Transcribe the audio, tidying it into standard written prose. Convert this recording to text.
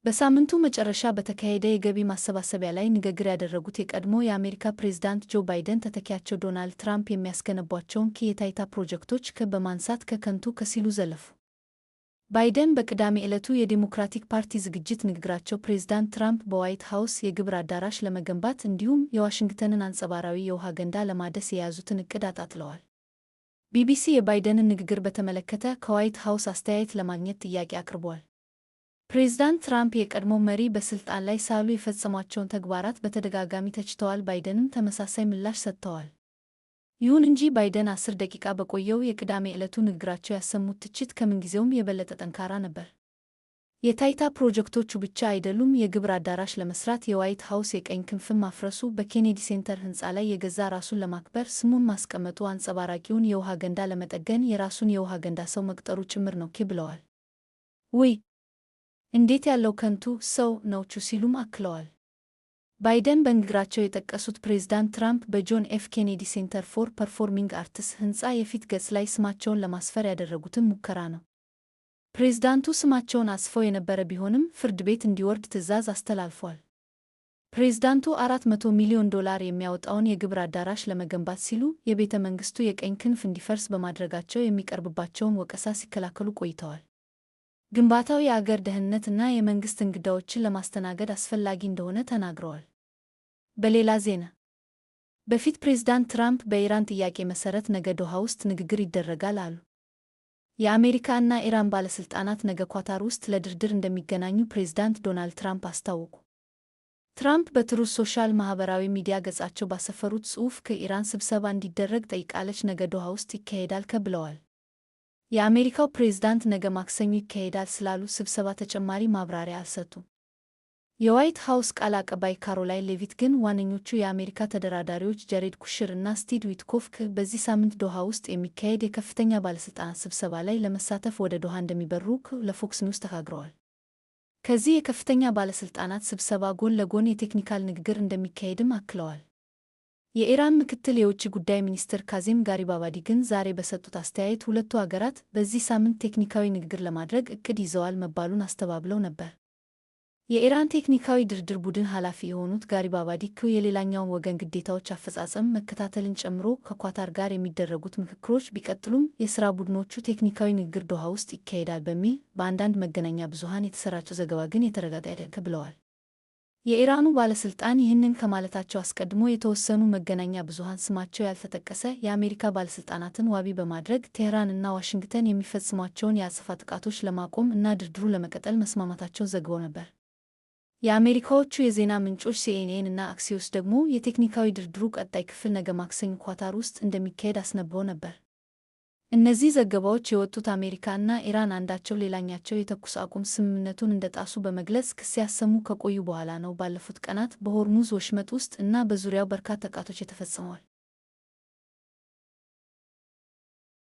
በሳምንቱ መጨረሻ በተካሄደ የገቢ ማሰባሰቢያ ላይ ንግግር ያደረጉት የቀድሞ የአሜሪካ ፕሬዝዳንት ጆ ባይደን ተተኪያቸው ዶናልድ ትራምፕ የሚያስገነቧቸውን የታይታ ፕሮጀክቶች በማንሳት ከከንቱ ሲሉ ዘለፉ። ባይደን በቅዳሜ ዕለቱ የዴሞክራቲክ ፓርቲ ዝግጅት ንግግራቸው ፕሬዝዳንት ትራምፕ በዋይት ሃውስ የግብር አዳራሽ ለመገንባት እንዲሁም የዋሽንግተንን አንጸባራዊ የውሃ ገንዳ ለማደስ የያዙትን ዕቅድ አጣጥለዋል። ቢቢሲ የባይደንን ንግግር በተመለከተ ከዋይት ሃውስ አስተያየት ለማግኘት ጥያቄ አቅርቧል። ፕሬዝዳንት ትራምፕ የቀድሞ መሪ በስልጣን ላይ ሳሉ የፈጸሟቸውን ተግባራት በተደጋጋሚ ተችተዋል። ባይደንም ተመሳሳይ ምላሽ ሰጥተዋል። ይሁን እንጂ ባይደን 10 ደቂቃ በቆየው የቅዳሜ ዕለቱ ንግግራቸው ያሰሙት ትችት ከምንጊዜውም የበለጠ ጠንካራ ነበር። የታይታ ፕሮጀክቶቹ ብቻ አይደሉም። የግብር አዳራሽ ለመስራት የዋይት ሃውስ የቀኝ ክንፍን ማፍረሱ፣ በኬኔዲ ሴንተር ሕንፃ ላይ የገዛ ራሱን ለማክበር ስሙን ማስቀመጡ፣ አንጸባራቂውን የውሃ ገንዳ ለመጠገን የራሱን የውሃ ገንዳ ሰው መቅጠሩ ጭምር ነው ብለዋል። "ውይ፣ እንዴት ያለው ከንቱ ሰው ነው" ሲሉም አክለዋል። ባይደን በንግግራቸው የጠቀሱት ፕሬዝዳንት ትራምፕ በጆን ኤፍ ኬኔዲ ሴንተር ፎር ፐርፎርሚንግ አርትስ ሕንፃ የፊት ገጽ ላይ ስማቸውን ለማስፈር ያደረጉትን ሙከራ ነው። ፕሬዝዳንቱ ስማቸውን አስፍረው የነበረ ቢሆንም ፍርድ ቤት እንዲወርድ ትዕዛዝ አስተላልፏል። ፕሬዝዳንቱ 400 ሚሊዮን ዶላር የሚያወጣውን የግብር አዳራሽ ለመገንባት ሲሉ የቤተ መንግስቱ የቀኝ ክንፍ እንዲፈርስ በማድረጋቸው የሚቀርብባቸውን ወቀሳ ሲከላከሉ ቆይተዋል። ግንባታው የአገር ደህንነት እና የመንግስት እንግዳዎችን ለማስተናገድ አስፈላጊ እንደሆነ ተናግረዋል። በሌላ ዜና በፊት ፕሬዝዳንት ትራምፕ በኢራን ጥያቄ መሰረት ነገ ዶሃ ውስጥ ንግግር ይደረጋል አሉ። የአሜሪካ እና ኢራን ባለሥልጣናት ነገ ኳታር ውስጥ ለድርድር እንደሚገናኙ ፕሬዝዳንት ዶናልድ ትራምፕ አስታወቁ። ትራምፕ በትሩዝ ሶሻል ማኅበራዊ ሚዲያ ገጻቸው ባሰፈሩት ጽሑፍ ከኢራን ስብሰባ እንዲደረግ ጠይቃለች፣ ነገ ዶሃ ውስጥ ይካሄዳል ብለዋል። የአሜሪካው ፕሬዝዳንት ነገ ማክሰኞ ይካሄዳል ስላሉ ስብሰባ ተጨማሪ ማብራሪያ አልሰጡም። የዋይት ሃውስ ቃል አቀባይ ካሮላይን ሌቪት ግን ዋነኞቹ የአሜሪካ ተደራዳሪዎች ጃሬድ ኩሽነር እና ስቲቭ ዊትኮፍ በዚህ ሳምንት ዶሃ ውስጥ የሚካሄድ የከፍተኛ ባለሥልጣናት ስብሰባ ላይ ለመሳተፍ ወደ ዶሃ እንደሚበሩ ለፎክስ ኒውስ ተናግረዋል። ከዚህ የከፍተኛ ባለሥልጣናት ስብሰባ ጎን ለጎን የ technical ንግግር እንደሚካሄድም አክለዋል። የኢራን ምክትል የውጭ ጉዳይ ሚኒስትር ካዜም ጋሪባባዲ ግን ዛሬ በሰጡት አስተያየት ሁለቱ አገራት በዚህ ሳምንት ቴክኒካዊ ንግግር ለማድረግ ዕቅድ ይዘዋል መባሉን አስተባብለው ነበር። የኢራን ቴክኒካዊ ድርድር ቡድን ኃላፊ የሆኑት ጋሪባባዲ የሌላኛውን ወገን ግዴታዎች አፈጻጸም መከታተልን ጨምሮ ከኳታር ጋር የሚደረጉት ምክክሮች ቢቀጥሉም የሥራ ቡድኖቹ ቴክኒካዊ ንግግር ዶሃ ውስጥ ይካሄዳል በሚል በአንዳንድ መገናኛ ብዙኃን የተሰራጨው ዘገባ ግን የተረጋገጠ አይደለም ብለዋል። የኢራኑ ባለሥልጣን ይህንን ከማለታቸው አስቀድሞ የተወሰኑ መገናኛ ብዙኃን ስማቸው ያልተጠቀሰ የአሜሪካ ባለሥልጣናትን ዋቢ በማድረግ ቴህራን እና ዋሽንግተን የሚፈጽሟቸውን የአጸፋ ጥቃቶች ለማቆም እና ድርድሩን ለመቀጠል መስማማታቸውን ዘግበው ነበር። የአሜሪካዎቹ የዜና ምንጮች ሲኤንኤን እና አክሲዮስ ደግሞ የቴክኒካዊ ድርድሩ ቀጣይ ክፍል ነገ ማክሰኞ ኳታር ውስጥ እንደሚካሄድ አስነብበው ነበር። እነዚህ ዘገባዎች የወጡት አሜሪካ እና ኢራን አንዳቸው ሌላኛቸው የተኩስ አቁም ስምምነቱን እንደጣሱ በመግለጽ ክስ ሲያሰሙ ከቆዩ በኋላ ነው። ባለፉት ቀናት በሆርሙዝ ወሽመጥ ውስጥ እና በዙሪያው በርካታ ጥቃቶች ተፈጽመዋል።